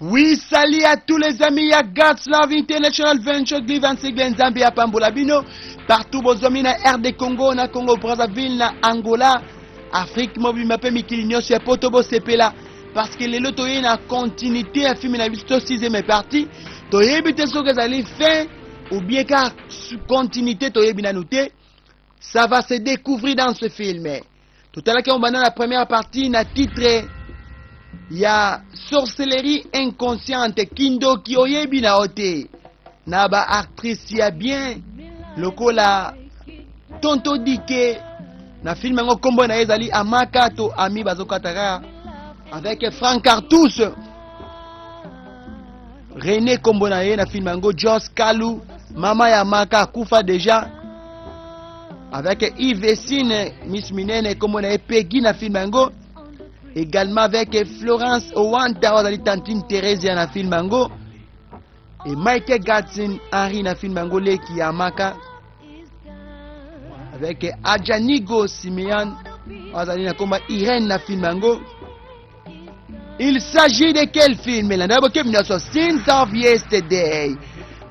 Oui, salut à tous les amis ya God's Love International Venture Glivan Sigle Nzambe ya pambola bino partout bozwami na RD Congo na Congo Brazzaville na Angola Afrique mobimba mpe mikili nyonso ya poto bosepela parce que lelo toye na continuité ya film na biso to sixième partie toyebi te soki ezali fin ou bien car continuité toyebi nanu te. Ça va se découvrir dans ce film. Totalaki yango banda na première partie na titre ya sorcellerie inconsciente, kindoki oyebi na yo te, na ba actrice ya bien lokola Tonto Dike na film yango kombo na ye ezali Amaka to Ami bazokata kaka avec Franck Artus René kombo na ye na film yango Jos Kalu mama ya Maka akufa deja avec Yves Essine Miss Minene kombo na ye Peggy na film yango également avec Florence Owanta oyo azali tantine Theresia na film yango et Michael Gatsin Henry na film yango leki ya Maka avec Adjanigo Simeon oyo azali na kombo Irène na film yango. Il s'agit de quel film? Elanda bokebi nyonso Sins of Yesterday.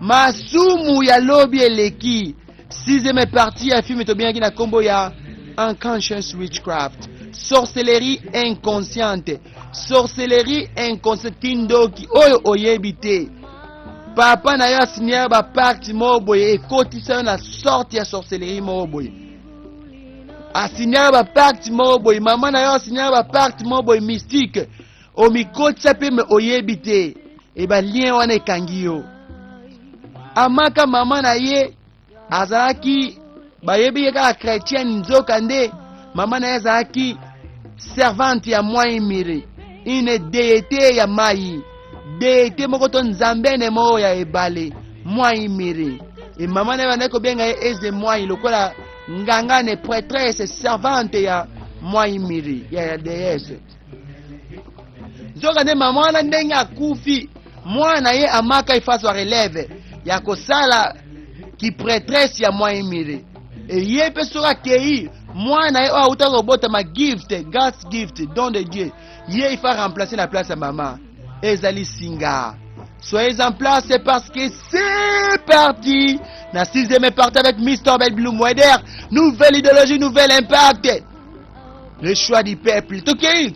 Masumu ya lobi eleki. Sixième partie ya film tobengaki na kombo ya Unconscious Witchcraft. Sorcellerie inconsciente. Sorcellerie inconsciente kindoki oyo oyebi te. Papa na yo asignaka ba pacte moko boye ekotisa yo na sorte ya sorcellerie moko boye. Asignaka ba pacte moko boye, mama na yo asignaka ba pacte moko boye mystique, omikotisa mpe me oyebi te, e ba lien wana ekangi yo. Amaka mama na ye azalaki bayebi ye kaka chrétienne, nzoka nde mama na ye azalaki servante ya mwai miri, une deité ya mai, deité moko to nzambene moko ya ebale mwai miri. E mama na ye bandaki kobenga ye eze mwai lokola ngangane prêtresse servante ya mwai miri ya déesse. Nzoka nde mama wana ndenge akufi, mwana na ye Amaka ifaso relève ya kosala ki prêtresse ya mwai miri. Eye mpe soki akei mwana na ye oyo awuta kobotama gift, God's gift, don de Dieu, ye il faut remplacer na place ya mama. Ezali singa. Soyez en place parce que c'est parti. La sixième partie avec Mr. Bell Blue Moeder. Nouvelle idéologie, nouvel impact. Le choix du peuple. Tokei.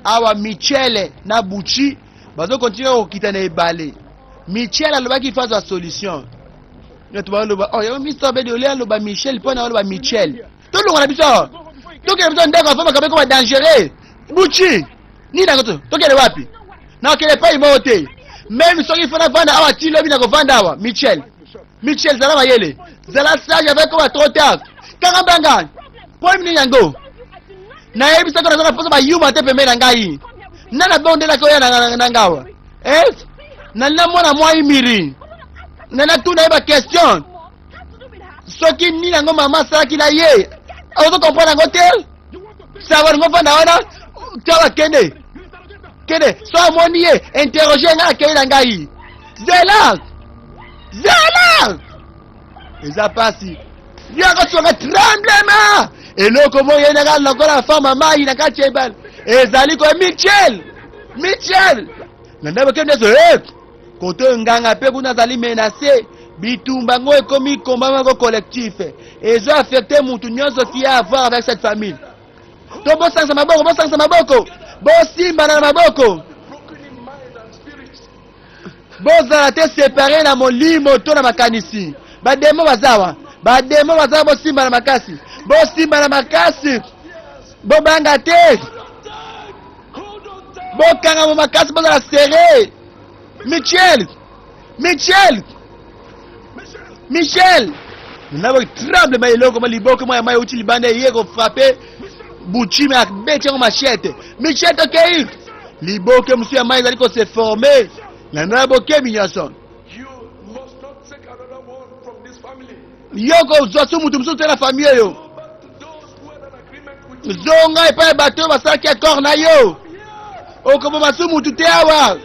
Awa Michel na Buchi bazo continuer kokita na ebale. Michel alobaki il azwa solution. Bato baloba oh yango Mr. Bell ole aloba Michel mpo na aloba Michel. Tolonga na biso awa. Tokende biso ndako afo makambo ekoma dangereux. Buchi nini yango to tokende wapi? Nakokende epai moko te. Meme soki fo navanda awa ti lobi nakovanda awa. Michel, Michel zala mayele, zala sage avec koma trop tard. Kanga mbanga. Problème nini yango? Nayebisaka naza na mposa bayuma te pembeni na ngai. Nani abondelaki oya na ngawa? Eh? Nani namona mwa imiri? Na natuna ye ba question. Soki nini yango mama asalaki na ye? Ozo comprendre yango te? Sawa ngo fanda wana tawa kende. Kende so amoni ye interroger ngai akei na ngai. Zela! Zela! Eza pasi. Yaka songa tremblement. Eloko moko yenaka lokola fama mai na kati ya ebale. Ezali ko Michel. Michel. Na ndako kende so eh. Koto nganga pe kuna azali menace. Bitumba ngo ekomi combat moko collectif. Ezo affecter mutu nyonso qui a à voir avec cette famille. To bosangisa maboko, bosangisa maboko. Bosimbana na maboko. Bozala te separe na molimo to na makanisi. Bademo bazawa, bademo bazawa, bosimbana makasi, bosimbana makasi, bobanga te, bokangama makasi, bozala serre. Michel, Michel, Michel, na tremble ma eloko ma liboko ma ya mai euti libanda eye kofrape buchi me abeti yango machete. Michel tokei liboke mosusu ya mai ezali kose forme na na bokebi nyonso. Yo kozwa su moto mosusu te na famille oyo. Zonga epai ya bato oyo basalaki accord na yo. Okoboma su motu te awa.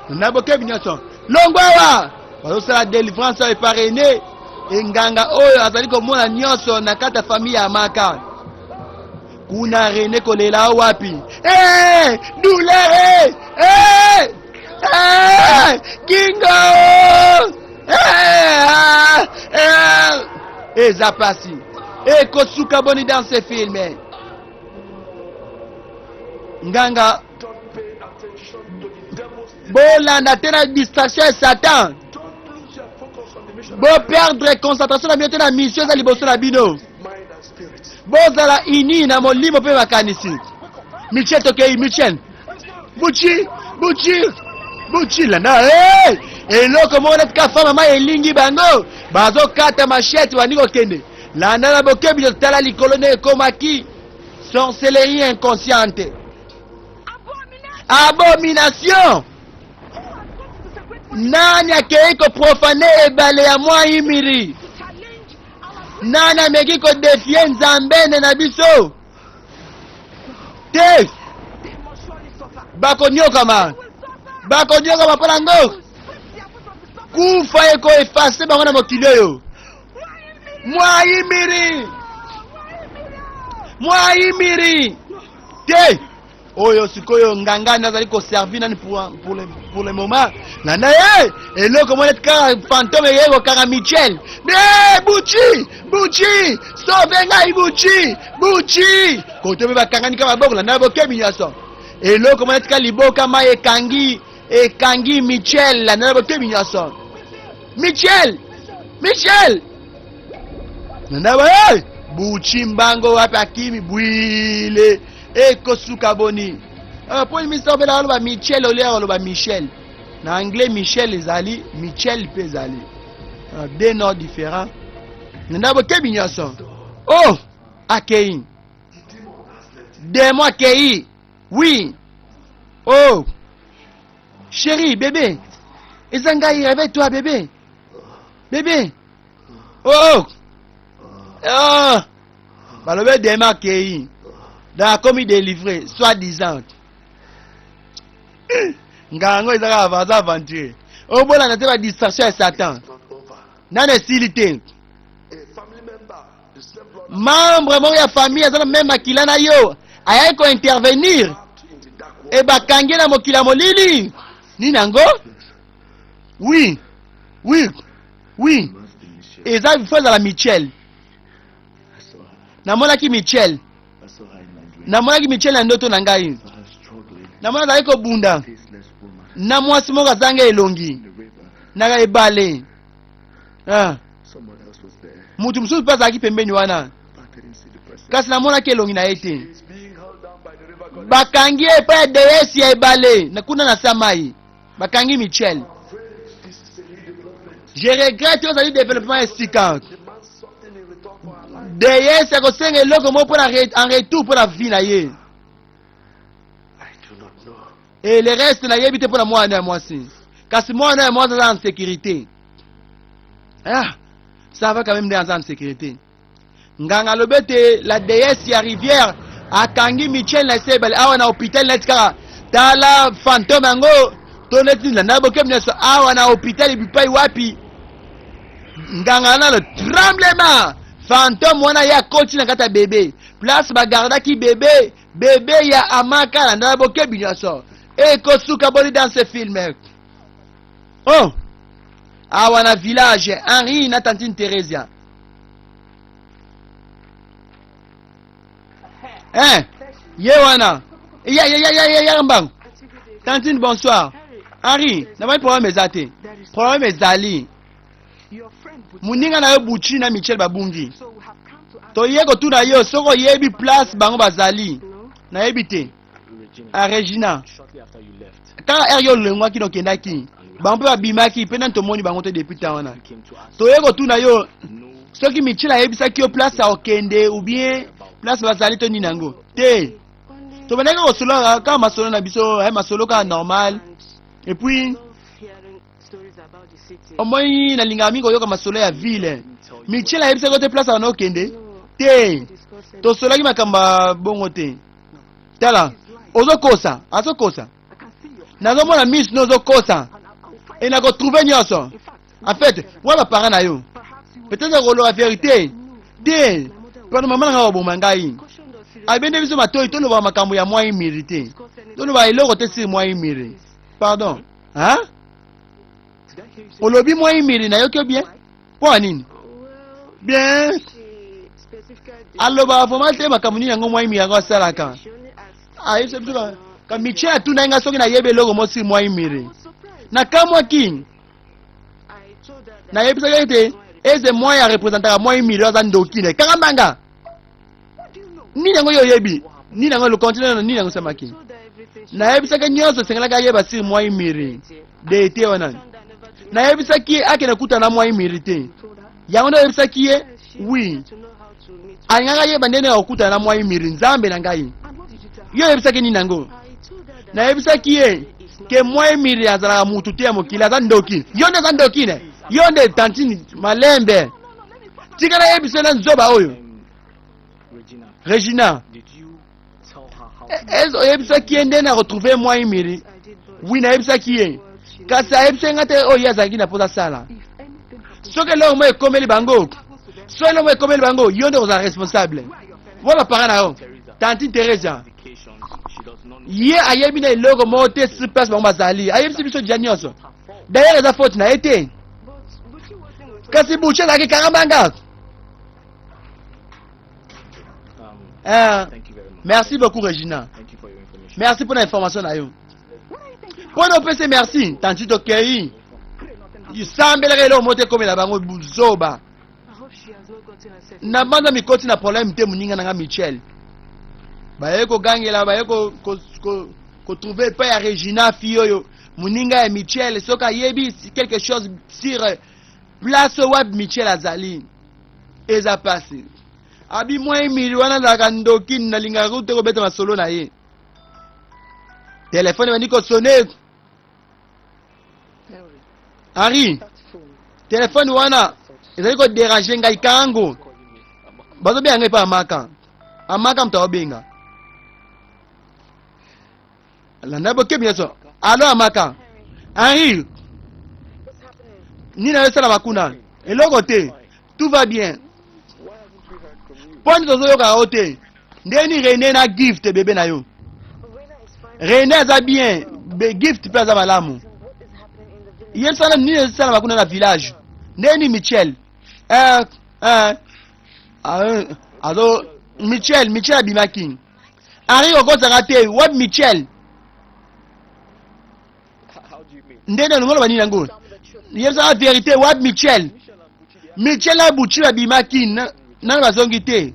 Na bokebi nyonso longwa awa. Bazosala delivrance oyo epa Rene enganga oyo azali komona nyonso na kati ya famille ya Amaka. Kuna Rene kolela wapi? Hey, douleur! Eza pasi. Ekosuka boni dans ce film? Nganga bolanda te na distraction ya Satan. Bo perdre concentration na bino te na mission eza liboso na bino. Bozala uni na molimo mpe makanisi. Michel tokei Michel. Buchi, Buchi, Buchi landa hey! Eloko moko neti kafa mama elingi bango bazokata machete bandi kokende landa na bokebi tala likolo nde ekomaki sorcellerie inconsciente abomination nani akei koprofane ebale ya mwa imiri nani ameki kodefie nzambene na biso te bakonyokama bakonyokama mpo na ngo kufa ekoefase bango na mokili oyo mwaimiri mwaimiri te oyo sikoyo nganga azali koservi nani pour le moment landa ye eloko moko neti kaka fantome eye kokanga michel e buchi buchi sauve ngai buchi buchi koto mpe bakangani kaka maboko landa bokebi nyonso eloko moko neti kaka liboka mai ekangi ekangi michel landa bokebi nyonso michel michel landa boye buchi mbango wapi akimi bwile ekosuka boni mpo mister obela aloba michel olia aloba michel na anglais michel ezali michel mpe ezali deux noms différents nda bokebi nyonso oh akei demo akei oui oh chéri bébé eza ngai réveille toi bébé bébé oh oh, oh. Balobi dema akei donc akomi délivré soit disant ngango eza kaka aza aventure obolanda te badistraction ya satan nano esili te membre moko ya famille aza na meme makila na yo ayaki kointervenir e bakangi na mokili ya molili nini yango oui oui oui eza fo ezala michel namonaki michel namonaki michel na ndoto na ngai namoni azali kobunda na mwasi moko azanga elongi na ebale ah. Moto mosusu mpe azalaki pembeni wana kasi namonaki elongi na ye te bakangi ye epai ya deyesi ya ebale na kuna na sa mai bakangi michel je regrette ozali développement ya sika deyesi akosenga eloko moko mpona en retour mpo na vie na ye et le reste nayebi te mpo na mwana ya mwasi kasi mwana ya mwasi aza en sécurité ah ça va quand même nde aza en sécurité nganga alobi ete la déesse ya rivière akangi michel na ese ebale awa na hôpital neti kaka tala fantome yango to neti na bokebi nyonso awa na hôpital bipai wapi nganga nano tremblement fantome wana ye akoti na kati ya bebe place bagardaki bebe bebe ya amaka na ndala bokebi nyonso ekosuka boni dans ce film oh awa na village henri na tantine theresia eh ye wana ya ya ya ya ya mbango tantine bonsoir henri namoni problème eza te problème ezali moninga na yo buchi na michel babungi toye kotuna yo soki oyebi place bango bazali nayebi te a regina kaka ere yo olengwaki na okendaki bango mpe babimaki mpe nani tomoni bango te depuis temps wana toye kotuna yo soki michel ayebisaki yo place ya okende ou bien place bazali to nini yango te tobandaki kosolola kaka masolo na biso eh, masolo kaka normal et puis omoni nalingaka mingi koyoka masolo ya ville michel ayebisaki yo te place wana okende te tosolaki makambo ya bongo te tala ozokosa azokosa nazomona miso no ozokosa e nakotrouve nyonso en fait wa baparent na yo peut-être okoloba verité te pano mama na ngai koboma ngai abende biso matoi toloba makambo ya mwa imiri te toloba eloko te siri mwa imiri pardon hein olobi mwa imiri nayoki yo bien mpo ya nini? Bien, alobaka vraiment te makambo nini yango mwa imiri yango asalaka. Ayebisa biso ka Michel atunaki nga soki nayebi eloko mosi mwa imiri. Nakamwaki. Nayebisaki ete eze mwa ya representaka mwa imiri aza ndoki ne kanga mbanga. Nini yango yo oyebi? Nini yango le continent nini yango samaki? Nayebisaki nyonso esengelaki ayeba sur mwa imiri. Deite wana. Nayebisaki ye akende kutana na mwa imiri te. Yango nde oyebisaki ye? Oui. Alingaki ayeba ndenge ya kokutana na mwa imiri, Nzambe na ngai. Yo oyebisaki nini yango? Nayebisaki ye ke mwa imiri azalaka mutu te ya mokili, aza ndoki. Yo nde oza ndoki ne? Yo nde tantine malembe. Tika nayebisa na nzoba oyo. Regina. Ezo oyebisaki ye nde na retrouver mwa imiri? Oui, nayebisaki ye. Kasi ayebisaki nga te oyo ye azalaki na mposa asala. Soki eloko moko ekomeli bango, soki eloko moko ekomeli bango, yo nde okozala responsable. Wa bapara na yo, tantine Theresia, ye ayebi na eloko moko te sur place bango bazali. Ayebisi biso deja nyonso. D'ailleurs eza faute na ye te. Kasi Buchi azalaki kanga mbanga. Eh, merci beaucoup Regina. Merci pour l'information na yo. Mpo na opesi merci, tanti tokei. Sambelaka eloko moko te ekomela bango buzoba. Na banda mikoti na problème te moninga na nga Michel. Baye kogangela, baye ko ko ko, ko trouver epai ya Regina fille oyo moninga ya Michel soki ayebi quelque chose sur place wapi Michel azali. Eza pasi. Abi mwa Emili wana azalaka ndoki, nalingaka kutu te kobeta masolo na ye. Telefone ebandi kosone. Henri, telefone wana ezali koderange ngai kango. Bazobenga ngai epai Amaka. Amaka moto aobenga. Landa bokebi nyonso. Alo Amaka. Henri, nini azosalama kuna? Eloko te. Tout va bien. Mpo nini tozoyoka yo te? Ndeni Rene na gift bebe na yo. Rene aza bien, be gift mpe aza malamu. Yebisana nini ezosalama kuna na village. Ndeni Michel. Eh, eh. Ah, azo Michel, Michel abimaki. Henri okosaka te, wapi Michel? Ndenge olingi oloba nini yango? Yebisaka verite, wapi Michel? Michel na Buchi babimaki nano bazongi te.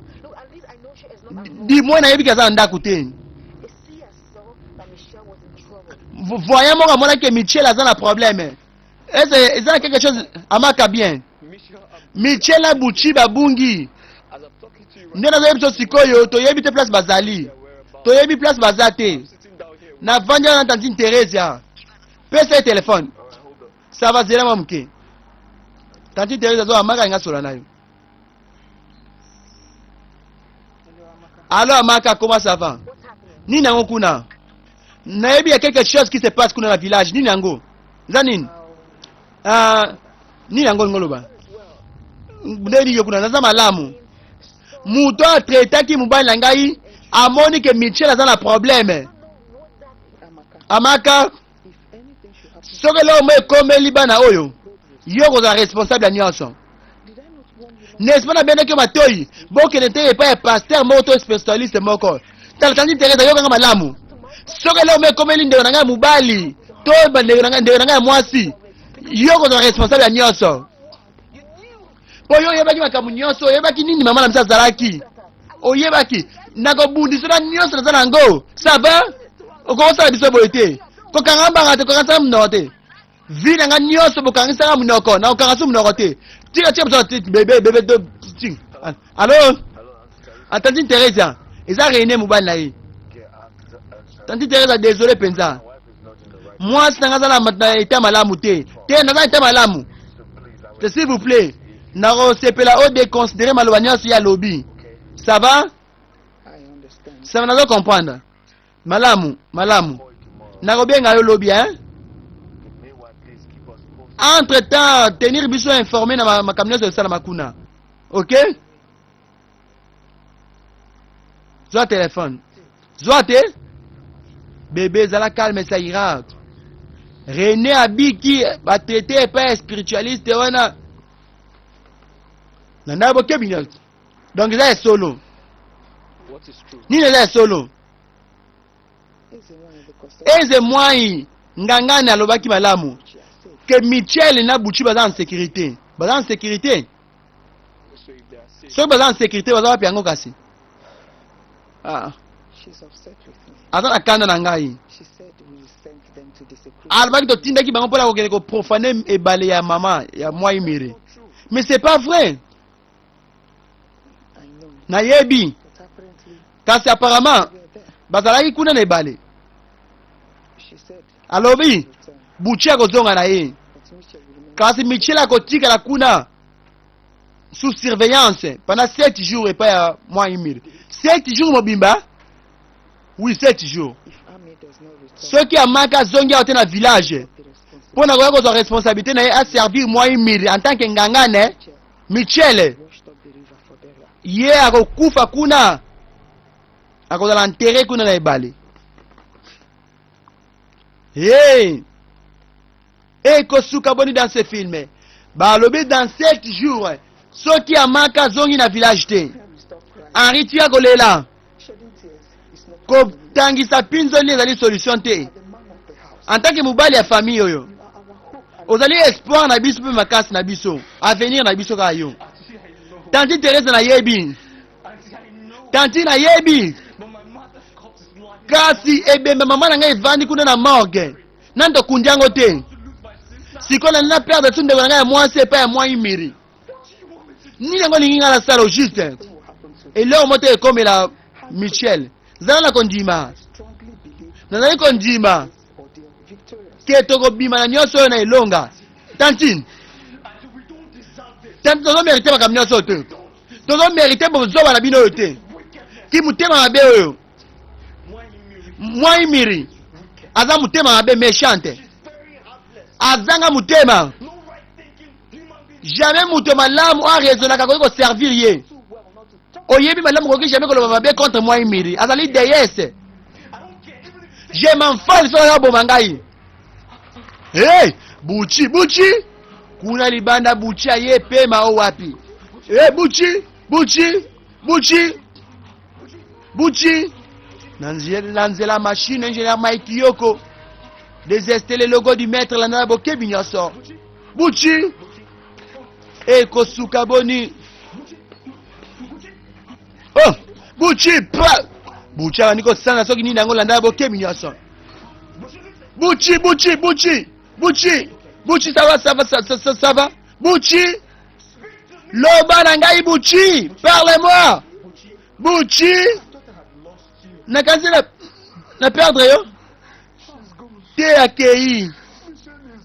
Dimoi nayebi ke aza na ndako te. Voyant moko amonaki ke Michel aza na problème. Eze eza quelque chose amaka bien. Michel na Buchi babungi. Nde nazoyebi biso sikoyo toyebi te place bazali. Toyebi place baza te. Navandi wana na tantine Theresia. Pesa ye telefone. Ça va zela mwa moke. Tantine Theresia azo amaka alinga sola na yo. Allo Amaka, comment ça va? Nini yango kuna? Nayebi ya quelque chose qui se passe kuna na village. Nini yango? Eza nini? Ah, nini yango olingi oloba? Nde nini yo kuna? Naza malamu. Moto atraitaki mobali na ngai amoni ke Michel aza na problème. Amaka, soki eloko moko ekomeli bana oyo, yo okozala responsable ya nyonso. N'est-ce pas nabendaki yo matoi bokende te epai ya pasteur moko to spiritualiste moko. Tala tantine Teresa, yokanga malamu. Soki eloko moko ekomeli ndeko na ngai ya mobali to bandeko na ngai ndeko na ngai ya mwasi, yo okozala responsable ya nyonso. Mpo yo oyebaki makambo nyonso, oyebaki nini mama na biso azalaki, oyebaki nakobundisa na nyonso naza na yango. Ça va? Okokosala biso boye te, kokanga mbanga te, kokanga monoko te. Vie na nga nyonso bokangisaka monoko, nakokanga so monoko te. Tika tika biso bebe bebe to ti. Allo? Tantine Theresia, eza Rene mobali na ye. Tantine Theresia désolé penza. Mwasi na nga aza na etat malamu te. Te naza na etat malamu. Te s'il vous plaît, nakosepela o déconsidérer maloba nyonso ye alobi. Ça va? Ça va, nazo comprendre. Malamu, malamu. Nakobenga yo lobi hein. Entre temps, tenir biso informé na makambo nyonso esalama kuna. OK? Zwa téléphone. Zwa te. Bébé, zala calme, ça ira. René abiki, ba traité epai ya spiritualiste wana. Na ndako bokebi nyonso. Donc eza ya solo. Nini eza ya solo? Eze mwai ngangani alobaki malamu ke Michel na Buchi baza en sécurité. Baza en sécurité. Soki baza en sécurité baza wapi yango kasi? Ah. Aza na kanda na ngai. Alobaki totindaki bango mpo na kokende koprofane ebale ya mama ya mwai mire. Mais c'est pas vrai. Nayebi. Kasi apparemment bazalaki kuna na ebale. Alobi Buchi akozonga na ye. Kasi Michel akotikala kuna sous surveillance pendant 7 jours epai ya mwa Imir. 7 jours mobimba? Oui, 7 jours. Soki amaka azongi awa te na village mpo na koya kozwa responsabilité na ye aservir mwa Imir en tant que ngangane Michel ye akokufa kuna, akozala enterré kuna na ebale. Hey! Ekosuka boni dans ce film? Balobi dans 7 jours soki amaka azongi na village te. Henri tika kolela. Kotangisa pinzoli ezali solution te. En tant que mobali ya famille oyo, ozali espoir na biso mpe makasi na biso, avenir na biso kaka yo. Tanti Teresa nayebi. Tanti nayebi. Kasi ebembe mama na ngai evandi kuna na morgue. Nani tokundi yango te. Sikoyo nalingi na perdre tu ndeko na ngai ya mwasi epai ya mwa imiri. Nini yango olingi ngai nasala au juste? Eloko moko te ekomela Michel. Zala na kondima. Nazali kondima ke tokobima na nyonso oyo na elonga. Tantine, tantine tozo merite makambo nyonso oyo te. Tozo merite bozoba na bino oyo te. Ki motema mabe oyo. Mwa imiri aza motema mabe méchante. Azanga motema. Jamais moto malamu a raisonnaka akoki koservir ye. Oyebi malamu koki jamais koloba mabe contre moi imiri. Azali déesse. Je m'en fous soki aboma ngai. Hey, Buchi, Buchi. Kuna libanda Buchi aye pema o wapi? Hey, Buchi, Buchi, Buchi. Buchi. Na nzela machine ingénieur Mike Yoko. Désester le logo du maître landa bokebi nyonso. Buchi. Ekosuka boni. Oh, Buchi pa. Buchi abandi kosala soki nini yango landa bokebi nyonso. Buchi, Buchi, Buchi, Buchi, Buchi, ça va, ça va, ça, ça, ça, ça va. Buchi, loba na ngai Buchi, parle-moi. Buchi, nakanisi na, na perdre yo. Te akei.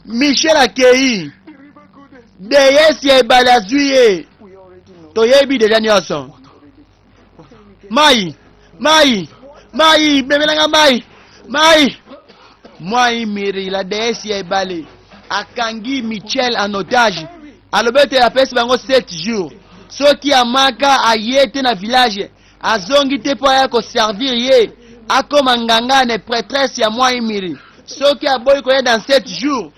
Michel akei. Deyesi ya ebale azwi ye. Toyebi deja nyonso. Mai, mai, mai, memelanga mai, mai. Mwai Miri, la déesse ya ebale, akangi Michel en otage. Alobi ete apesi bango 7 jours. Soki amaka aye te na village, azongi te mpo aya koservir ye, akoma ngangane prêtresse ya Mwai Miri. Soki aboyi koya dans 7 jours,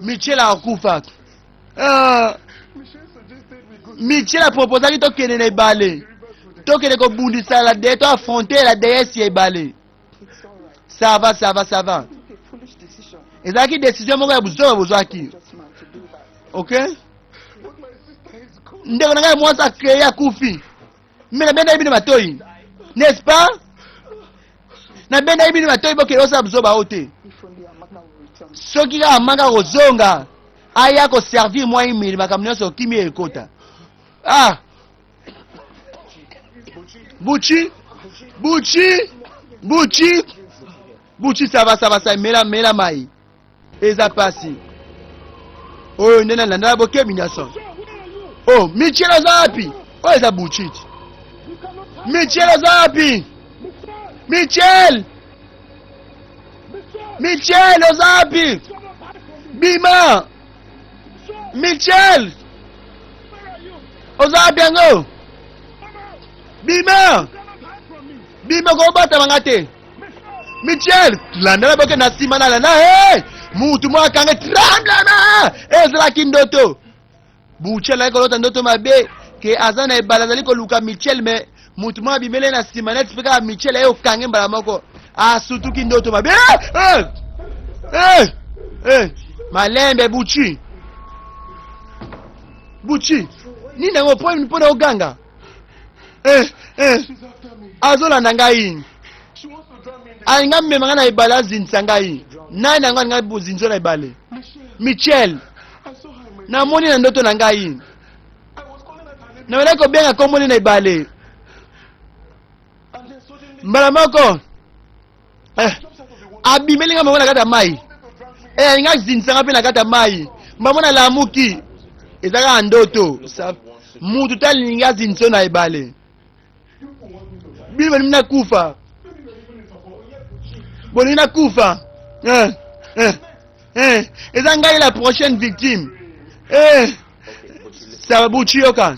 Michel akokufa. Ah. Michel aproposaki tokende na ebale, tokende kobundisa la déesse, to affronter la déesse ya ebale. Ça va, ça va, ça va. Ezalaki décision moko ya buzoba bozwaki. Ok? Ndeko na ngai mwasi akei akufi. Mais nabendaki bino matoi. N'est-ce pas? Nabendaki bino matoi bokende osala buzoba oyo te. Soki kaka manga kozonga aya koservir mwa imili makambo nyonso kimia ekota. Ah! Buchi, Buchi, Buchi, Buchi, ça va, ça va, ça mela, mela mai. Eza pasi. Oyo nde nalandala bokebi nyonso. Oh, Michel aza wapi? Oyo eza Buchi. Michel aza wapi? Michel! Michel oza wapi? Bima! Michel! Oza wapi yango? Bima! Bima kobatama nga te. Michel, landela boke na nsima na landa hey! Mutu moko akange tremblema ezalaki ndoto. Buchi alaki kolota ndoto mabe. Ke aza na ebale azali koluka Michel mais mutu moko abimeli ye na nsima neti mpe kaka Michel aye okange mbala moko asutuki ndoto mabe. Eh! Eh! Eh! Malembe Buchi. Buchi. Nini yango mpo mpo na oganga? Eh, eh. Azolanda ngai. Alinga mema ngai na ebale azinisa ngai. Nani yango alinga bozinzo na ebale? Michel. Namoni na ndoto na ngai. Nabandaki kobenga kombo na ebale. Mbala moko eh, abimeli nga moko na kati ya mai eh, alingi azinisa nga mpe na kati ya mai mbamo nalamuki eza kaka ndoto mutu te alingi azinisa na ebale bino balingi nakufa bolingi nakufa eh, eh, eh. Eza ngai la prochaine victime eh. Sababuchi yoka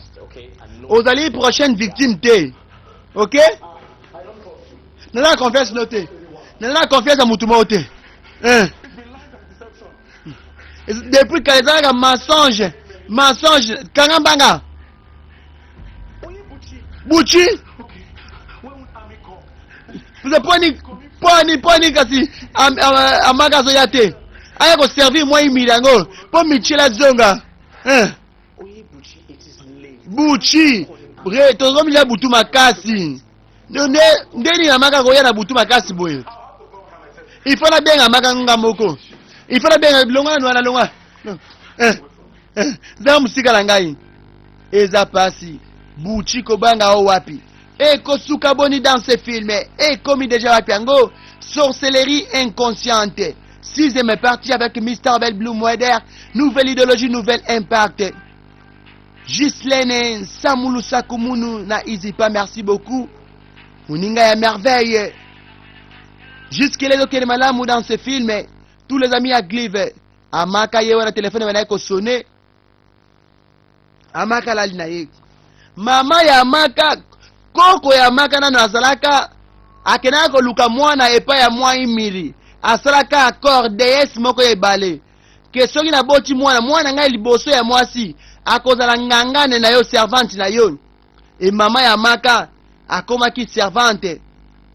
ozali prochaine victime te ok naza na confiance no te naza na confiance ya motu moko te eh. Depuis kala ezalaka mensonge mensonge kanga mbanga Buchi poni poni poni kasi amaka azoya te aya koservir mwa imili yango mpo michel azonga eh. Buchi tozomilia butu makasi nde nini amaka koya na butu makasi boye il faut nabenga amaka nga moko il faut nabenga longwa nanu wana longwa eh. Eh, za mosika na ngai eza pasi buchi kobanga o wapi ekosuka boni dans ce film ekomi deja wapi yango sorcellerie inconsciente sixième partie avec Mr. Bell Blue Moeder nouvelle idéologie nouvel impact Gislaine Samulu Sakumunu na Izipa merci beaucoup moninga ya merveille jusque là ezokende malamu dans ce film tous les amis ya Glive Amaka ye wana telefone ebandaki kosone. Amaka alali na ye. Mama ya Amaka, koko ya Amaka nano azalaka akendaka koluka mwana epai ya mwa Imiri. Asalaka accord déesse moko ya ebale ke soki naboti mwana, mwana ngai liboso ya mwasi akozala ngangane na yo, servante na yo. E mama ya Amaka akomaki servante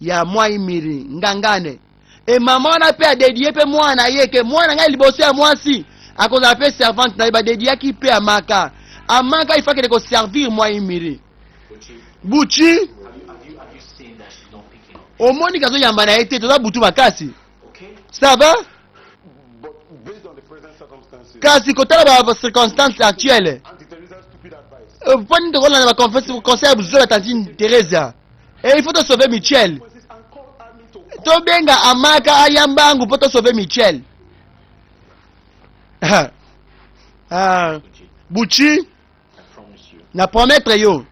ya mwa Imiri, ngangane. E mama wana mpe adedie mpe mwana na ye ke mwana ngai liboso ya mwasi akozala mpe servante na ye. Badediaki mpe Amaka. Amaka ifo akende koservir mwa Imiri. Buchi omoni kazoyamba na ye te, toza butu makasi. Ça va? Kasi kotala ba circonstances actuelles mpo nini tokolanda ba conseil ya buzoba tantine Theresia? Et il faut to sauver Michel. Tobenga Amaka aya mbangu mpo to sauver Michel. Ah, Buchi, na promettre yo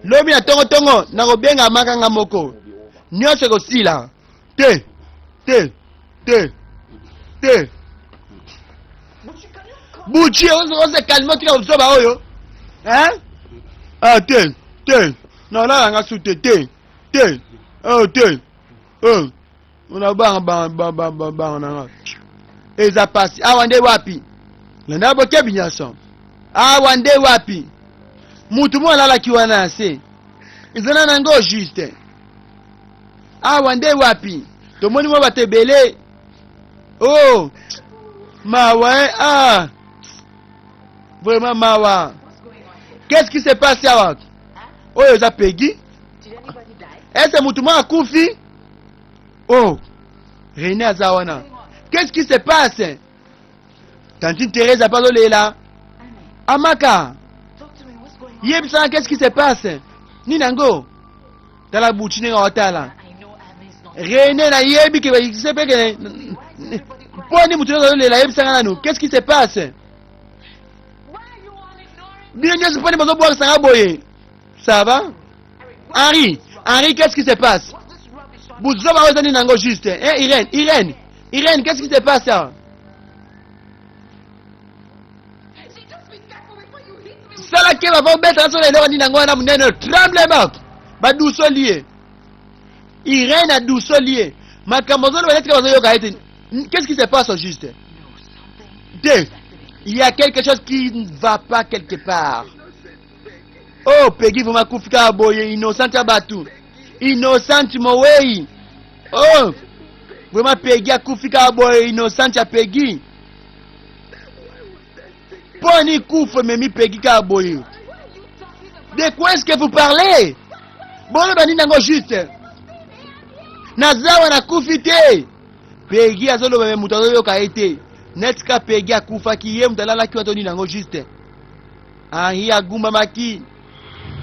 lobi na tongo-tongo nakobenga Amaka nga moko nyonso ekosila te te te te. Buchi oze calme otika kozoba oyo hein? Ah te te nalala nga su te te te oh te oh ona banga banga banga banga na nga eza pasi awa nde wapi landa bokebi nyonso awa nde wapi mutu moko alalaki wana na se eza na nango juste awa nde wapi tomoni mwa bato ebele oh mawa eh, ah vraiment mawa qu'est-ce qui se passe awa oyo eza Peggy ese mutu moko akufi oh René aza wana qu'est-ce qui se passe tantine Thérèse ape azolela Amaka yebisanga qu'est-ce qui se passe nini yango tala buchi ndenge aotala René nayebi ke se mpe ke mpo nini moto nyonso azolela yebisanga nanu qu'est-ce qui se passe bino nyonso mpo nini bozobwakisanga boye ça va Henri Henri qu'est-ce qui se passe buzoba oyo eza nini yango juste eh, Irène Irène Irène qu'est-ce qui se passe awa sala keba va obeta na solo eloko nini yango wana monene tremblement badusoli ye Irène adusoli ye makambo azoloba neti kaka bazoyoka ye te qu'est-ce qui se passe au juste te il y a quelque chose qui ne va pas quelque part. Oh, Peggy vraiment akufi kaka boye, innocente ya bato, innocente mowei. Oh, vraiment Peggy akufi kaka boye, innocente ya Peggy. Mpo ni kufa ememi Peggy kaka boye? De quoi est-ce que vous parlez? Boloba nini yango juste? Naza wana, akufi te. Peggy azoloba me moto azoyoka ye te. Neti ka Peggy akufaki, ye moto alalaki wana to nini yango juste? Henri agumbamaki,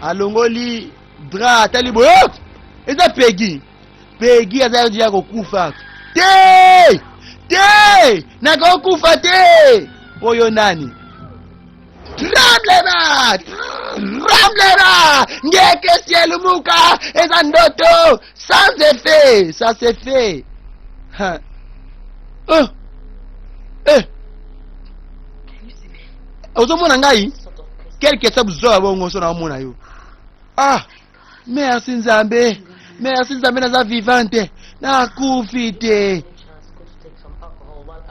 alongoli drap, atali boye, oh! Eza Peggy. Peggy azalaki deja kokufa. Te! Te! Nakokufa te! Oyo nani? Tremblema! Tremblema! Ngeke sielumuka! Eza ndoto! Sans effet! Ça c'est fait! Ha. Oh! Eh! Ozomona ngai? Quelque soit buzoba bongo so naomona yo. Ah! Merci Nzambe! Merci Nzambe, naza vivante! Nakufi te!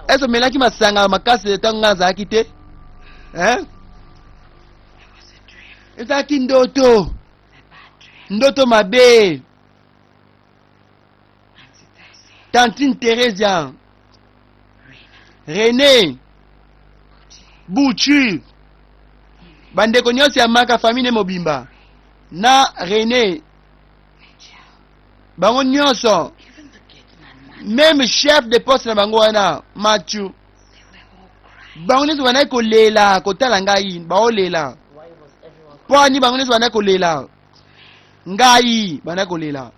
Ese omelaki masanga makasi ntango ngai nazalaki te? Hein? Ezalaki ndoto. Ndoto mabe. Tantine Theresia, René, Buchu, bandeko nyonso ya Maka, famille mobimba na René, bango nyonso, même chef de poste na bango wana Mathieu, bango nyonso bandaki kolela kotala ngai, baolela mpo ani bango nyonso bandaki kolela ngai, bandaki kolela.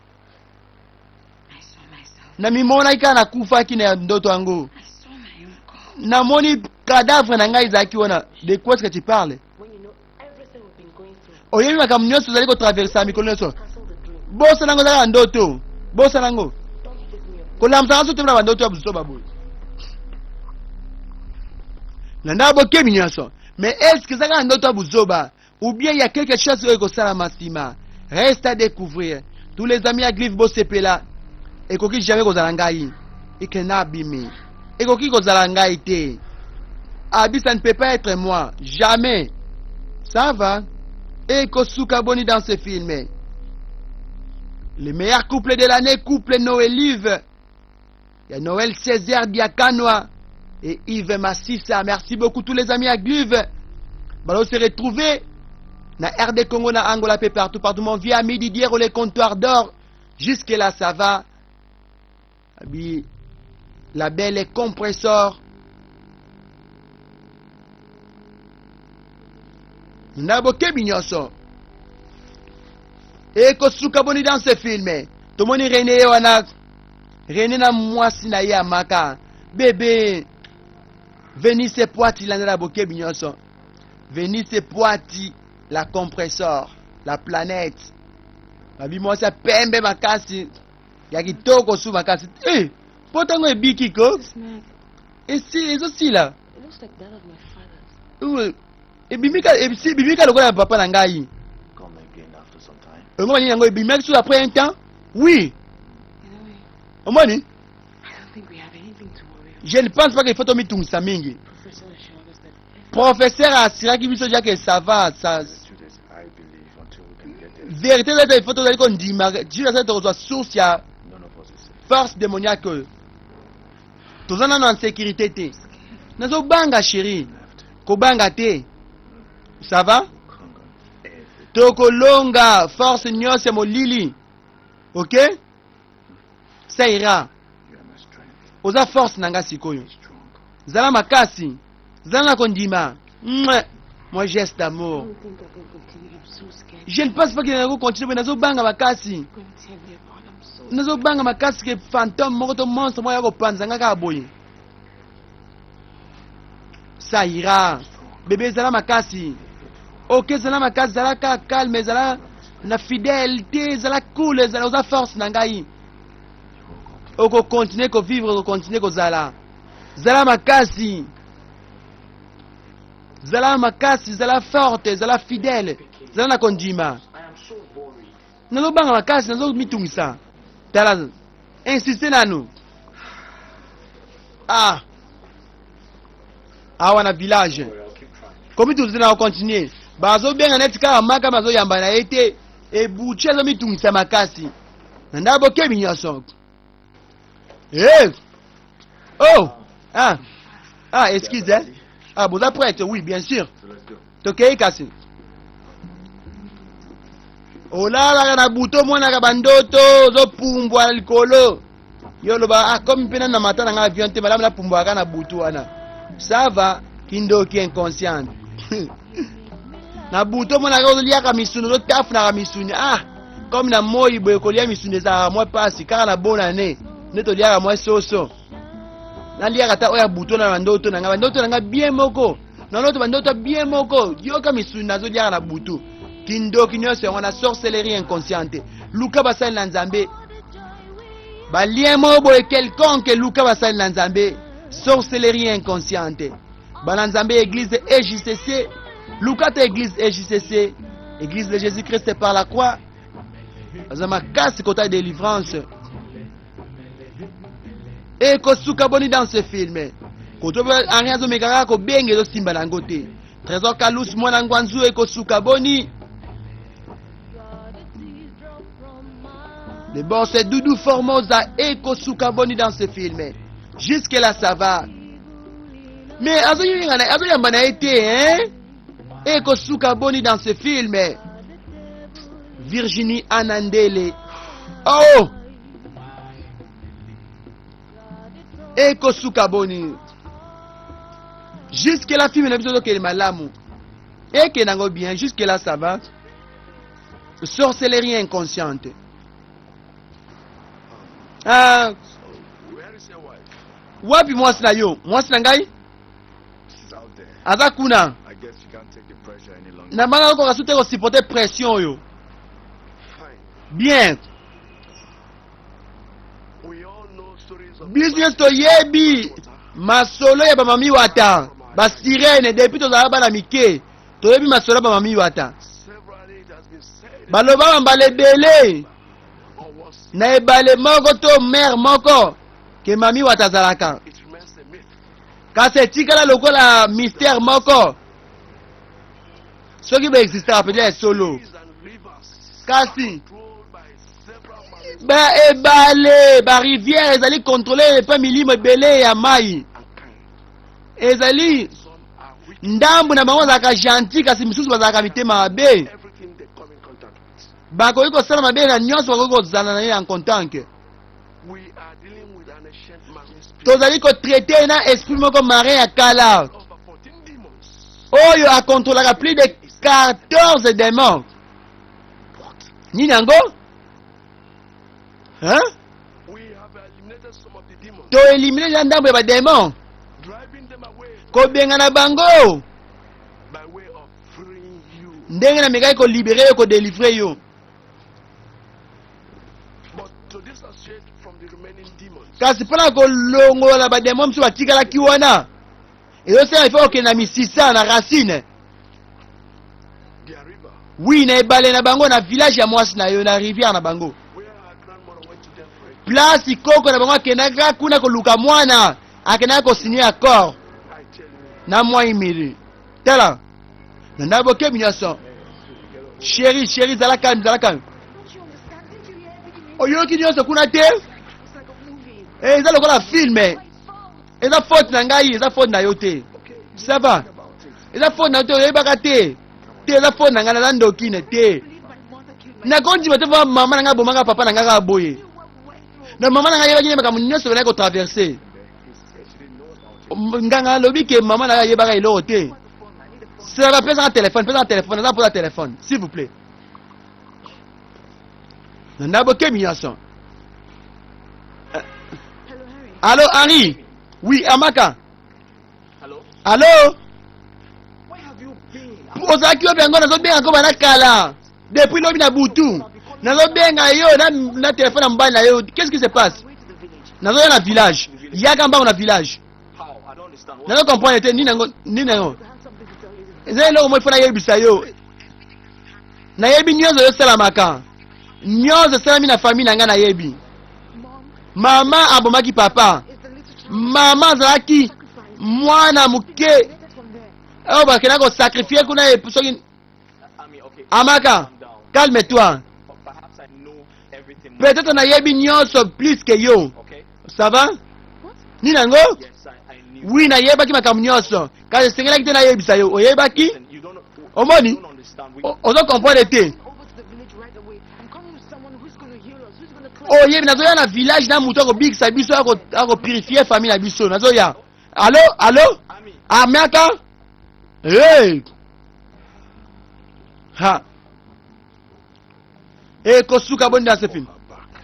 Namimonaki kaka nakufaki na ndoto yango, namoni cadavre na ngai ezalaki wana. De quoi est-ce que tu parles? Oyebi makambo nyonso ozali kotraversa mikolo nyonso. Bosana yango, ezalaka ndoto, bosana yango. Kolamusaka so te na bandoto ya buzoba boye na ndaka bokebi nyonso. Mais est ce que ezalaka ndoto ya buzoba ou bien il y a quelque chose oyo ekosalama nsima? Reste à découvrir. Tous les amis ya Grive, bosepela. Ekoki jamais kozala ngai. It cannot be me. Ekoki kozala ngai te. Abi, ça ne peut pas être moi, jamais. Ça va, ekosuka boni dans ce film? Le meilleur couple de l'année, couple Noël Yves, ya Noël Césaire Diakanwa et Yves Massissa. Merci beaucoup tous les amis à Gluve. Balo se retrouver na RD Congo, na Angola pe partout partout. Mon vieux ami Didier, les comptoirs d'or. Jusque là ça va. Abi la belle compresseur. Na bokebi nyonso, ekosuka boni dans ce film? Tomoni René ye wana, René na mwasi na ye amaka bebe Venise Poati. Landela bokebi nyonso, Venise Poati, la compresseur, la planète. Babi mwasi ya pembe makasi, ya kitoko su makasi. Eh, mpo ntango ebiki ko esi ezosila, ebimika lokola ya papa na ngai. Omoni yango ebimaki so après un temps. Oui, omoni, je ne pense pas qu'il faut tomitungisa mingi. Professeur asiraki biso déjà que ça va, ça vérité eza. Il faut tozali kondima jusqu'à tokozwa source ya force démoniaque oyo. Toza nano en sécurité te. Nazobanga, chéri. Kobanga te, ça va. Tokolonga force nyonso ya molili. Ok, ça ira. Oza force na nga sikoyo. Zala makasi, zala na kondima. Moi, geste d'amour. Je ne pense pas que nako continuer boye. Nazobanga makasi, nazobanga makasi ke fantôme moko to monstre moko ya kopanza nga kaka boye. Ça ira, bébé, ezala makasi. Ok, ezala makasi, ezala kaka calme, ezala na fidélité, ezala cool, ezala. Oza force na ngai. Okocontinue kovivre, okocontinue kozala. Zala makasi, zala makasi, zala forte, zala fidèle, zala na kondima. Nazobanga makasi, nazomitungisa. Tala, insiste nanu. Ah, awa na village komitungisa na kocontinue. Bazobenga neti kaka maka bazoyamba na ye te. Ebuchi azomitungisa makasi. Na ndako bokebi nyonso. Eh! Oh! Ah! Ah, excuse, hein? Ah, boza prête? Oui, bien sûr. Tokei kasi. Olalaka na butu omonaka bandoto ozopumbwa na likolo. Yo oloba ah, comme mpe nani na mata na ngai avion te, malamu napumbwaka na butu wana. Ça va, kindoki inconsciente. Na butu omonaka ozoliaka misuni, ozotafunaka misuni. Ah, comme na moi boye kolia misuni ezalaka mwa pasi, kaka na bonne année nde toliaka mwa soso. Naliaka ata oyo ya butu na bandoto na ngai, bandoto na ngai bien moko. Naloto bandoto bien moko, yoka misuni nazoliaka na butu. Kindoki nyonso yango na sorcellerie inconsciente. Luka basali na Nzambe. Ba lien moko boye quelconque, luka basali na Nzambe. Sorcellerie inconsciente. Bana Nzambe église EJCC, luka ta église EJCC, église de Jésus-Christ par la croix. Baza makasi kota délivrance. Ekosuka boni dans ce film. Koto Henri azomeka kaka kobenga ezosimba na yango te. Trésor Kalus mwana ngwanzu ekosuka boni. Le boss Doudou Formosa ekosuka boni dans ce film. Jusque là ça va. Mais azoyamba na ye te hein? Ekosuka boni dans ce film. Virginie Anandele. Oh! Ekosuka boni. Jusque là film na biso ezokende malamu. Ekende yango bien, jusque là ça va. Sorcellerie inconsciente. Ah, wapi mwasi na yo? Mwasi na ngai aza kuna. Na bana okoka su te kosupporter pression oyo. Bien. Biso nyonso toyebi masolo ya bamami wata basirene depuis tozalaka bana mike, toyebi masolo ya bamami wata. Baloba mbala ebele na ebale moko to mer moko ke mami wata azalaka, kasi etikala lokola mystère moko soki baexistaka mpenza ya solo. Kasi ba ebale ba rivière ezali contrôle epa milimo ebele ya mai, ezali ndambu na bango bazalaka gentil, kasi misusu bazalaka mitema mabe, bakoki kosala mabe na nyonso bakoki kozala na ye en contact. Tozali kotraite na esprit moko marin ya kala oyo akontrolaka plus de 14 démons. Nini yango? Hein? Toelimine ya ndambo ya bademon, kobengana bango ndenge namekaki kolibere yo, kodelivre yo. Kasi mpona kolongola bademon mosusu batikalaki wana, ezosenga ifo kokende na misisa, na racine, oui, na ebale na bango, na village ya mwasi na yo, na rivière na bango, place koko na bango akendaka kuna koluka mwana, akendaka kosigner accord na mwa imili. Tala na ndako bokebi nyonso. Chéri, chéri, zala calme, zala calme. Oyoki nyonso kuna te? Eza lokola film. Eza faute na ngai, eza faute na yo te. Ça va, eza faute na yo te, oyebaka te te, eza faute na ngai, naza ndokine te. Nakondima te va mama na ngai abomaka papa na ngai kaka boye. Na mama na ngai ayebaki nde makambo nyonso bazalaki kotraverse. Nganga alobi ke mama na ngai ayebaka eloko te. Sera, pesaka telefone, pesaka telefone, aza mpoza telefone, s'il vous plaît. Na ndako bokebi nyonso. Allo Henri? Oui, Amaka. Allo? Ozalaki wapi yango? Nazobenga ko bana kala. Depuis lobi na butu. Nazobenga yo na telefone ya mobali na yo. Qu'est-ce qui se passe? Nazoya na village. Yaka mbango na village. Nazo comprendre te nini yango, nini yango. Eza eloko moko ifo nayebisa yo. Nayebi nyonso ezosalamaka. Nyonso esalami na famille na ngai nayebi. Mama abomaki papa. Mama azalaki mwana moke oyo bakenda kosakrifie kuna soki. Amaka, calme toi. Peut-être nayebi nyonso plus que yo. Ça va? Nini yango? Oui, nayebaki makambo nyonso. Kasi esengelaki te nayebisa yo. Oyebaki? Omoni? Ozo comprendre te. Oyebi, nazoya na village na moto akobikisa biso, akopurifie famille na biso. Nazoya. Allo, allo? Amaka? Hey! Ha! Ekosuka boni dans ce film?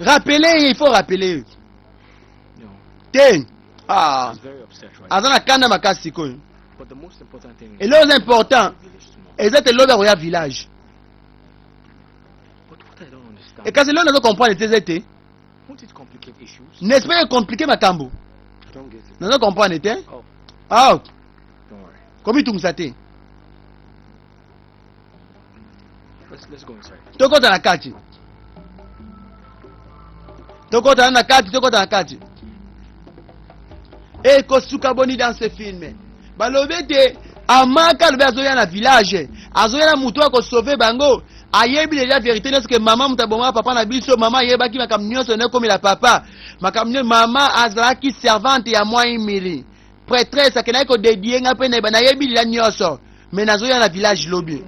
Rappeler, il faut rappeler. Te. Ah. Aza na kanda makasi sikoyo. Eloko eza important eza te lobi akoya village. Ekasi eloko nazo comprendre te eza ete n'est-ce pas compliqué makambo? Nazo comprendre te. Ah. Komitungisa te. Tokota na kati. Tokota na kati, tokota na kati. Ekosuka boni dans ce film? Balobi ete Amaka alobi azoya na village, azoya na moto akosauve bango. Ayebi deja vérité nyonso ke mama moto abomaka papa na biso. Mama ayebaki makambo nyonso ene ekomela papa, makambo nyonso. Mama azalaki servante ya Mwai Miri, prêtresse, akendaki kodedie nga mpe nayebi deja nyonso, me nazoya na village lobi.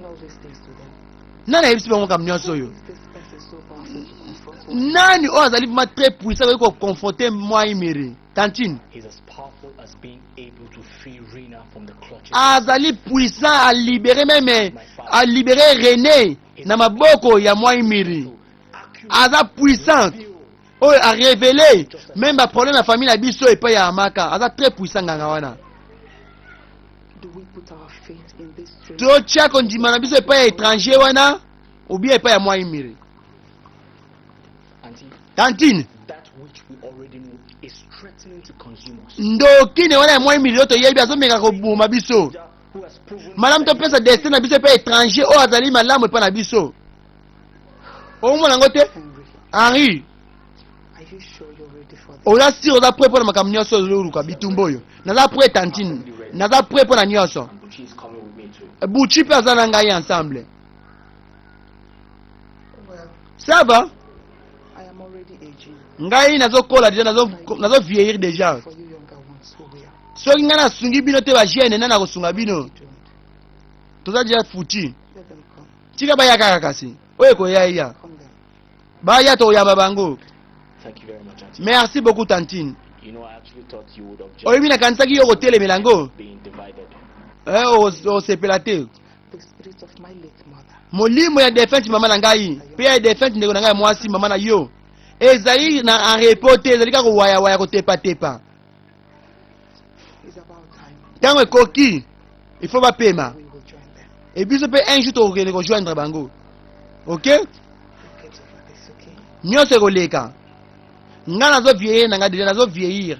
Nani ayebisi bango makambo nyonso oyo? Nani oyo azali vraiment très puissant akoki koconfronte Mwai Miri? Tantine azali puissant alibere, meme alibere René na maboko ya Mwai Miri. Aza puissant oyo arévélé même baproblème ya famille na biso epai ya Amaka. Aza très puissant nganga wana. Totia kondima na biso epai ya étranger wana ou bien epai ya Mwai Miri? Tantine, ndoki ne wana ya Mwai Miri oyo toyebi azomeka koboma biso. Malamu topesa destin na biso epai étranger oyo azali malamu epai na biso. Omona yango te, Henri? Oza sûr, oza prêt mpona makambo nyonso ozoluka, bitumba oyo? Naza prêt, tantine, naza prêt mpona nyonso. Buchi mpe aza na ngai ensemble. Ça va, ngai nazokola déjà, nazo vieillir déjà. Soki ngai nasungi bino te, bajeune, nani akosunga bino? Toza déjà foutu. Tika baya kaka, kasi oyo ekoya ya baya, tokoyamba bango. Merci beaucoup, tantine. Oyebi, nakanisaki yo kotelemela yango, osepela te. Molimo ya défunte mama na ngai mpe ya défunte ndeko na ngai ya mwasi, mama na yo, ezali na en repos te, ezali kaka kowayawaya, kotepatepa. Ntango ekoki, il faut bapema. E biso mpe un jour tokokende kojoindre bango, ok? Nyonso ekoleka. Nga nazo vieillir na nga déjà, nazo vieillir.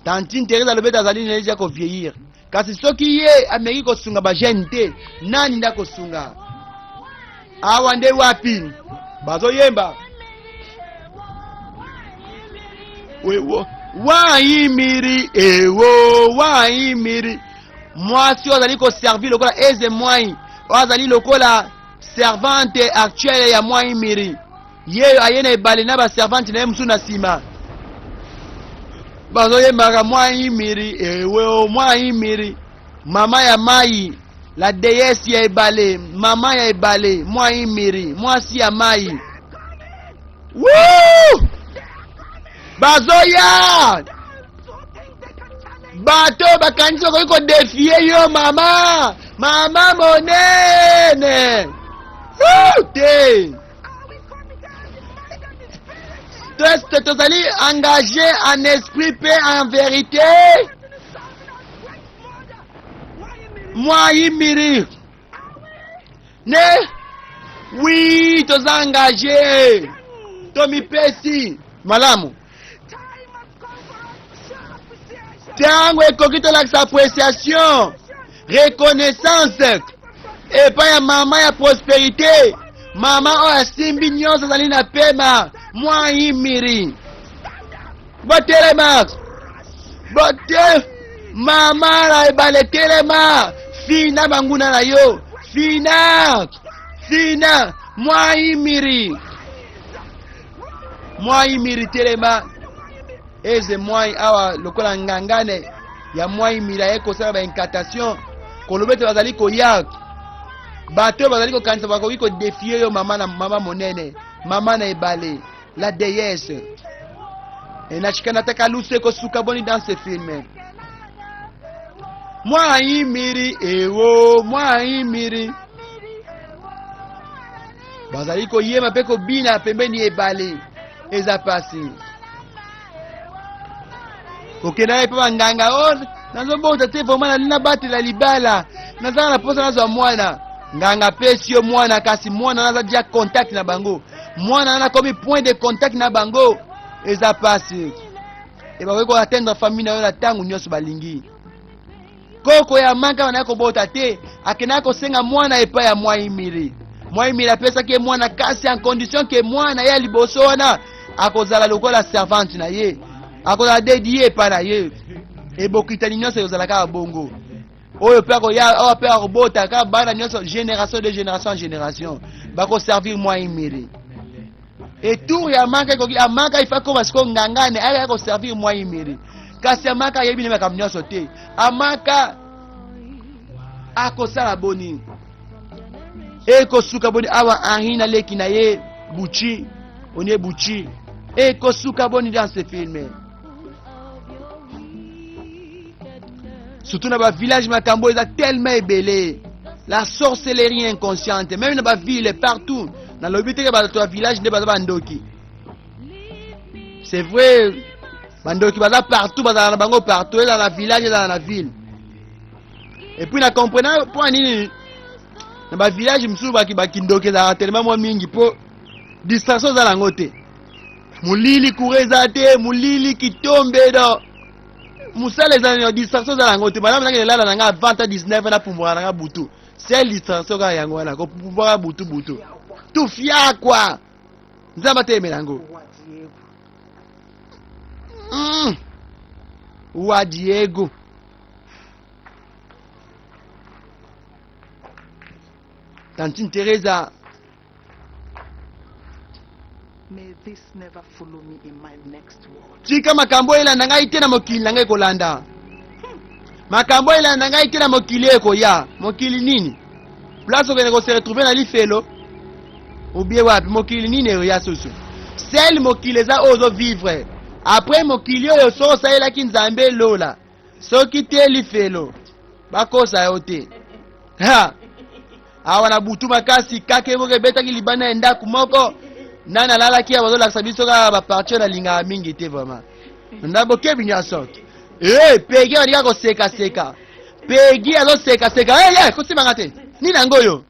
Tantine Therese alobi ete azali déjà kovieillir, kasi soki ye ameki kosunga bajeune te, nani nde akosunga? Awa nde wapi bazoyemba wewo waimiri ewo waimiri? Mwasi oyo azali koservir lokola eze mwai, oyo azali lokola servante actuelle ya Mwai Miri, ye aye na ebale na baservante na ye mosusu na nsima, bazoyembaka Mwai Miri ewe Mwai Miri, mama ya mai, la déesse ya ebale, mama ya ebale, Mwai Miri, mwasi ya mai. Woo! Bazoya bato bakanisi bakoki kodéfier yo, mama, mama monene. Woo! Te, est tozali engagé en esprit mpe en vérité. Mwai Miri ne, oui, toza engagé, tomipesi malamu. Ntango ekoki tolakisa appréciation, reconnaissance epai ya mama ya prospérité, mama oyo asimbi nyonso, azali na pema, Mwai Miri. Botelema, bote mama na ebale, telema, fina banguna na yo, fina. Fina Mwaimiri, Mwaimiri telema eze mwai awa lokola ngangane ya Mwaimiri aye kosala ba incantation koloba ete bazali koya bato oyo bazali kokanisa bakoki kodefie yo mama na mama monene mama na ebale la déesse enachikana lusu ekosuka boni dans ce film Mwaimiri ewo Mwaimiri bazali koyema mpe kobina pembeni ya ebale eza pasi kokenda ye mpe banganga o oh, nazobota te vraimen nalingi nabatela libala nazala na mposa nazwa mwana nganga apesi yo mwana kasi mwana naza dia contact na bango mwana wana akomi point de contact na bango eza pasi e bakoki koatteindre famille na yo na ntango nyonso balingi koko ya manka banaki kobota te akendaki kosenga mwana epai ya mwaimiri mwaimiri apesaki ye mwana kasi en condition ke mwana ye ya liboso wana akozala lokola servante na ye akozala dedie epai na ye ebokitani nyonso ekozala kaka bongo oyo mpe akoya oyo mpe akobota kaka bana nyonso génération de génération en génération bakoservir mwaimiri etour ya maka ekoki amaka ifa akoma sikoyo ngangane ayaka koservir mwaimiri kasi amaka ayebi ne makambo nyonso te amaka akosala boni ekosuka boni awa henri na leki na ye buchi onie buchi ekosuka boni dans ce film surtout na bavillage makambo eza tellement ebele la sorcellerie inconsciente même na baville partout nalobi teke bato ya village nde baza bandoki c'est vrai bandoki baza partout bazala na bango partout ezala na village ezala na ville et puis na comprena mpo ya nini na bavillage mosusu bakindoki ezalaka telema mwa mingi mpo distraction eza nango te molili courant eza te molili kitombe do mosala eza na distraction eza nango te malamu nakende lala na nga avant ta 19 napumbwaka na nga butu sel distraction kaka yango wana kopumbwaka butu butu tufiakwa nzambe atelemela yango Wa Diego. Tantine Teresa. May this never follow me in my next world. Tika makambo elanda ngai te na mokili na ngai kolanda. Makambo elanda ngai te na mokili ekoya. Mokili nini? Place okende ko se retrouver na lifelo. Obie wapi? Mokili nini ekoya susu? Sel mokili eza oyo ozo vivre. Après mokili oyo soki osalelaki Nzambe lola. Soki te lifelo. Bakosa yo te. Ha! Awa na butu makasi kake moko ebetaki libanda ya ndako moko nani alalaki awa bazolakisa biso kaka baparti oyo nalingaka mingi te vraiment na bokebi nyonso ee pegi alika kosekaseka pegi azosekaseka hey, hey, kosimanga te nini yango oyo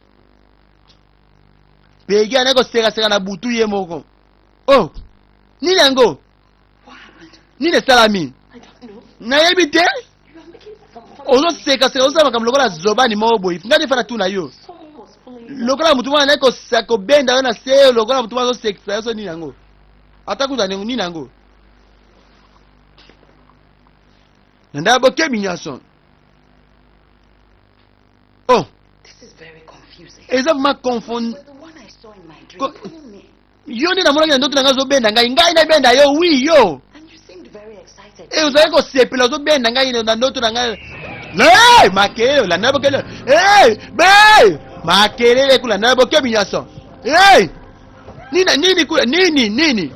pegi anaki kosekaseka na butu ye moko oh nini yango nini esalami nayebi te ozosekaseka ozosala makambo lokola zobani moko boye ngai nde fana tuna yo lokola motu moko anaki kobenda yo na se lokola motu moko azosekisa yo so nini yango ata kuta nini yango na ndaya bokebi nyonso oh eza vraiment confond Yo nde namonaki na ndoto na ngai ozobenda ngai, ngai nabenda yo, oui yo. E ozalaki kosepela ozobenda ngai na ndoto na ngai. Hey, makelele olanda bokele. Hey, be makelele kula na bokebi nyonso. Hey! Nini nini kula nini nini?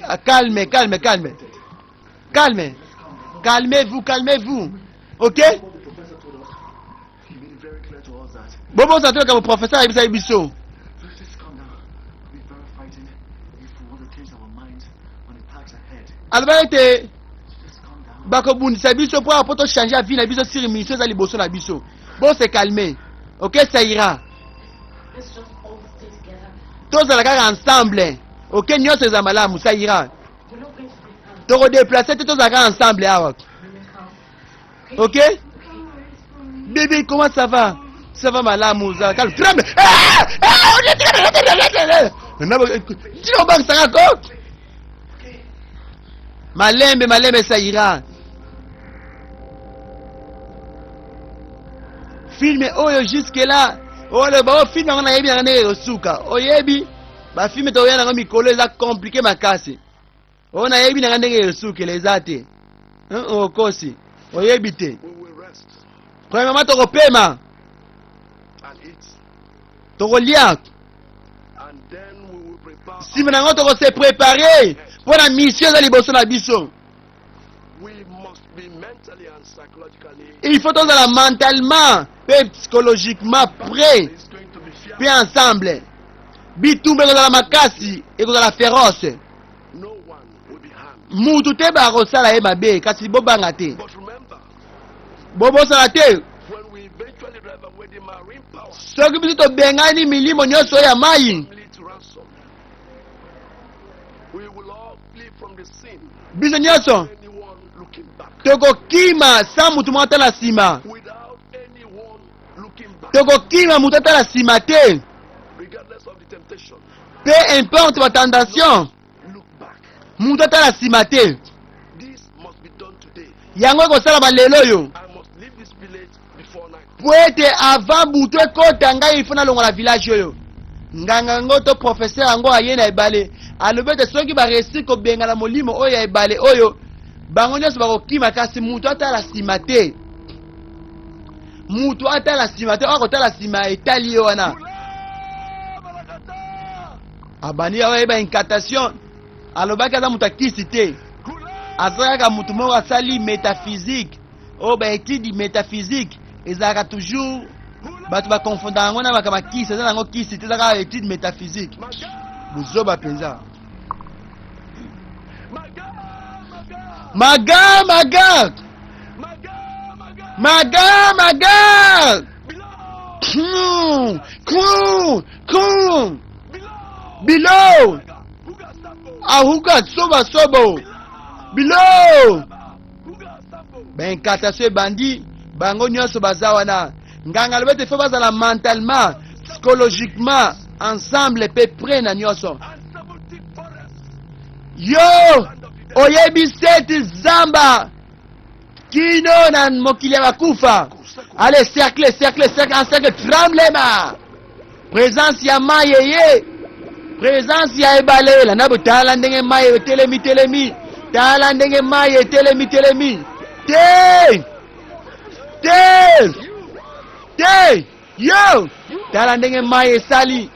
Ah, calme, calme, calme. Calme. Calmez-vous, calmez-vous. OK? Bobosa te makambo professeur ayebisaki biso. Alobaki ete bakobundisa biso mpo mpo tochange avis na biso sur mission eza liboso na biso. Bo se calmer. Ok, ça ira. Tozala kaka ensemble. Ok, nyonso eza malamu, ça ira. Tokodeplace te, tozala kaka ensemble awa. Ok Bébé, comment ça va Ça va malamu, ça calme. Tremble. Ah! Ah! Tina obakisaka ko Malembe, malembe, ça ira. Film oyo jusque là Oloba o film yango nayebi nanga ndenge ekosuka. Oyebi ba film toya nango mikolo eza compliqué makasi. Oyo nayebi nanga ndenge ekosukela eza te. Okosi. Oyebi te. Premièrement tokopema. Tokolia. Nsima na yango tokose prepare mpo na mission eza liboso na biso. Il faut tozala mentalement mpe psychologiquement prêt mpe ensemble. Bitumba ekozala makasi, ekozala féroce. Mutu te bakosala ye mabe, kasi bobanga te. Bobosana te, soki biso tobengani milimo nyonso ya mai, biso nyonso tokokima sa motu moko atala nsima. Tokokima motu atala nsima te, peu importe batentation, motu atala nsima te. Yango ekosalama lelo oyo, po ete avant butu ekota ngai ifo nalongola village oyo. Nganga yango to professeur yango aye na ebale, alobi ete soki baresi kobengana molimo oyo ya ebale oyo, bango nyonso bakokima, kasi motu atala nsima te. Motu atala nsima te, oyo akotala nsima etali ye wana. Abandi ayeba incantation, alobaki aza moto akisi te, aza kaka motu moko asali métaphysique. Oyo ba étude métaphysique ezalaka toujours bato bakonfondaka yango na makambo ya kisi, eza nango kisi te, eza kaka étude métaphysique. Buzoba mpenza. Maga maga maga maga kru kru kru bilo ahuka soba sobo bilo. Baincantation ebandi, bango nyonso baza wana. Nganga alobi ete fo bazala mentalement, psychologiquement ensemble mpe près na nyonso. Yo oyebi seti zamba kino na mokili ya bakufa. Allez, cercle, cercle, cercle, encercle, tremblema. Présence ya mai eye, présence ya ebale. Landa botala ndenge mai etelemi telemi, tala ndenge mai etelemi telemi. Te te te, yo tala ndenge mai esali.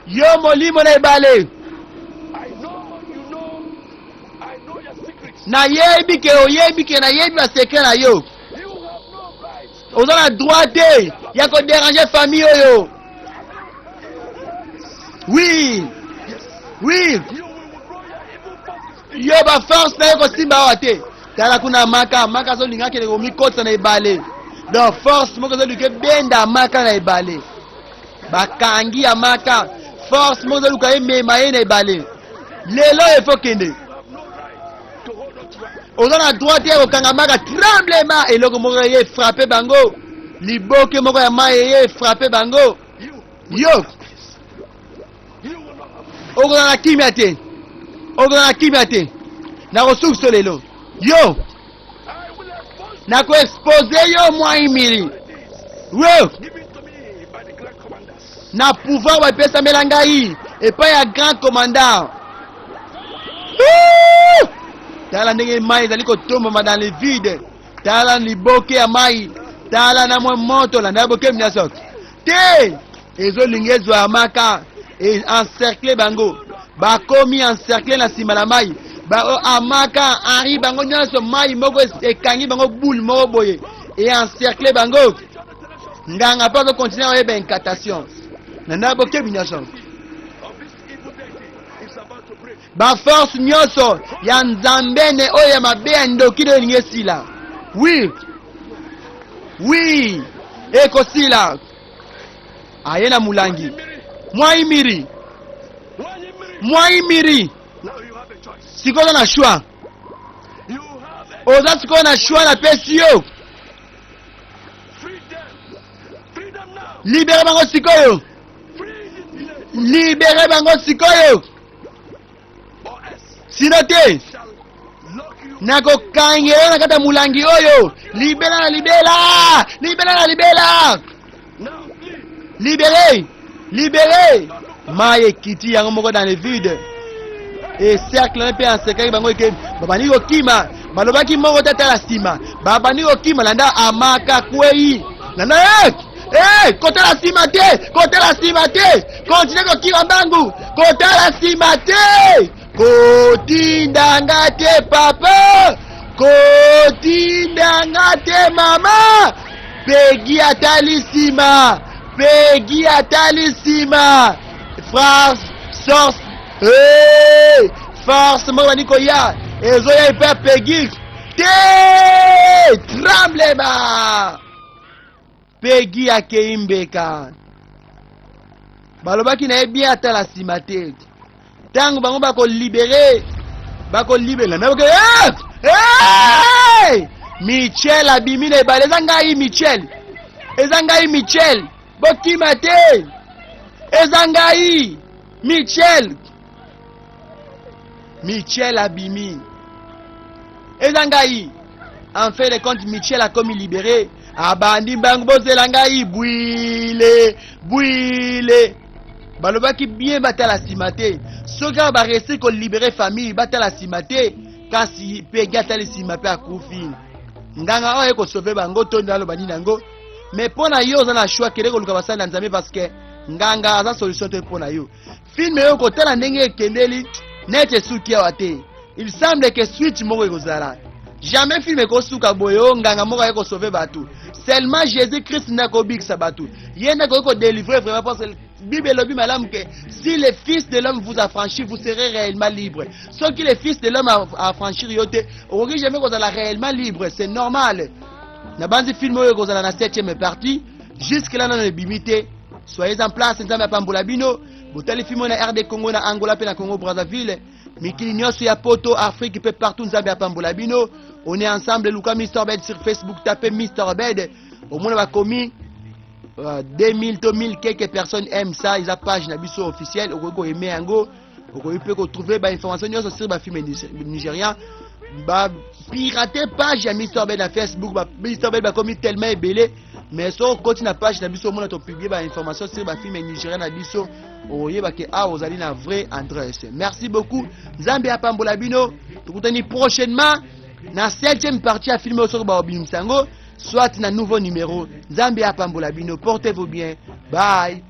Yo molimo na ebale, nayebi ke oyebi ke nayebi basecret na yo. Oza na droit te ya kodéranger famille oyo. Oui oui, yo baforce na yo kosimba awa te. Tala kuna maka maka azolinga akende komikotisa na ebale. Donc force moko ezoluka ebenda maka na ebale, bakangi ya maka. Force moko ezoluka emema ye na ebale. Lelo efo kende, oza na droit te ya kokanga maka. Tremblement, eloko moko eye frappe bango, liboke moko ya mai eye frappe bango. Yo okozala na kimia te, okozala na kimia te. Nakosukisa lelo yo, nakoexpose yo mwa imili yo na pouvoir bapesamela ngai epai ya grand commandant. Tala ndenge mai ezali kotombama dans le vide. Tala liboke ya mai, tala na mwa moto. Landa boke nyonso te, ezolinga ezwa ya maka encercle bango. Bakomi encercle na nsima na mai. Amaka Henri, bango nyonso mai moko ekangi bango, boule moko boye e encercle bango. Nganga mpe azokontinue oyeba incantation na na bokebi nyonso. Baforce nyonso ya nzambene oyo ya mabe ya ndoki oyo elingi esila. Oui oui, ekosila. Aye na mulangi mwaimiri mwaimiri. Sikoyo oza na choix, oza sikoyo na choix. Napesi yo, libere bango sikoyo, libere bango sikoyo, sino te nakokangela na kati ya molangi oyo libela na libela, libela na libela. Libéré, libéré. Mai ekiti yango moko dans le vide. E cercle wana mpe encerclaki bango eke babandi kokima, balobaki moko te atala nsima, babandi kokima, landa amaka kwei, landa eh, eh, kotala nsima te, kotala nsima te, kontinue kokima mbangu, kotala nsima te, kotinda nga te papa, kotinda nga te mama. Peggy atali nsima, Peggy atali nsima, France source hey! Force moko bandi koya, ezoya epai ya Peggy te, tremblema. Peggy akei mbeka, balobaki na ye bien atala nsima te. Ntango bango bakolibere, bakolibela na hey! Hey! Michel abimi na ebale, eza ngai Michel, eza ngai Michel, bokima te, eza ngai Michel. Michel abimi, eza ngai. En fait de compte, Michel akomi libéré, abandi mbangu, bozela ngai, bwile bwile. Balobaki bien batala nsima te, soki kaka baresi kolibere famille batala nsima te, kasi Pegi atali nsima mpe akufi. Nganga oyo aye kosauve bango to nde aloba nini yango? Mais mpo na yo oza na choix, kende koluka basali na Nzambe, parce que nganga aza solution te mpo na yo. Film oyo kotala ndenge ekendeli neti esuki awa te, il semble que suite moko ekozala. Jamais film ekosuka boye oyo nganga moko aye kosauve bato. Seulement Jésus Christ nde akobikisa bato, ye nde akoki kodelivre vraiment, parce que Bible elobi malamu ke si le Fils de l'homme vous affranchit, vous serez réellement libre. Soki le Fils de l'homme affranchir yo te, okoki jamais kozala réellement libre, c'est normal. Nabanzi film oyo ekozala na 7e partie, jusque là nano ebimi te. Soyez en place, Nzambe apambola bino. Botali film oyo na RD Congo, na Angola mpe na Congo Brazzaville, mikili nyonso ya poto, Afrique mpe partout, Nzambe apambola bino. On est ensemble. Luka Mr Bed sur Facebook, tape Mr Bed, omona bakomi 2000 to 1000 quelques personnes aiment ça, eza page na biso officielle, okoki koaime yango, okoki mpe kotrouve bainformation nyonso sur bafilme nigérien. Bapirate page ya Mr Bed na Facebook, ba Mr Bed bakomi tellement ebele, mais soki okoti na page na biso, omona topublie bainformation sur bafilme nigérien na biso, oyeba ke awa ozali na vrai adresse. Merci beaucoup, Nzambe apambola bino. Tokutani prochainement na 7e partie ya film oyo, soki baobimisa yango, soit na nouveau numéro. Nzambe apambola bino, portez-vous bien, bye.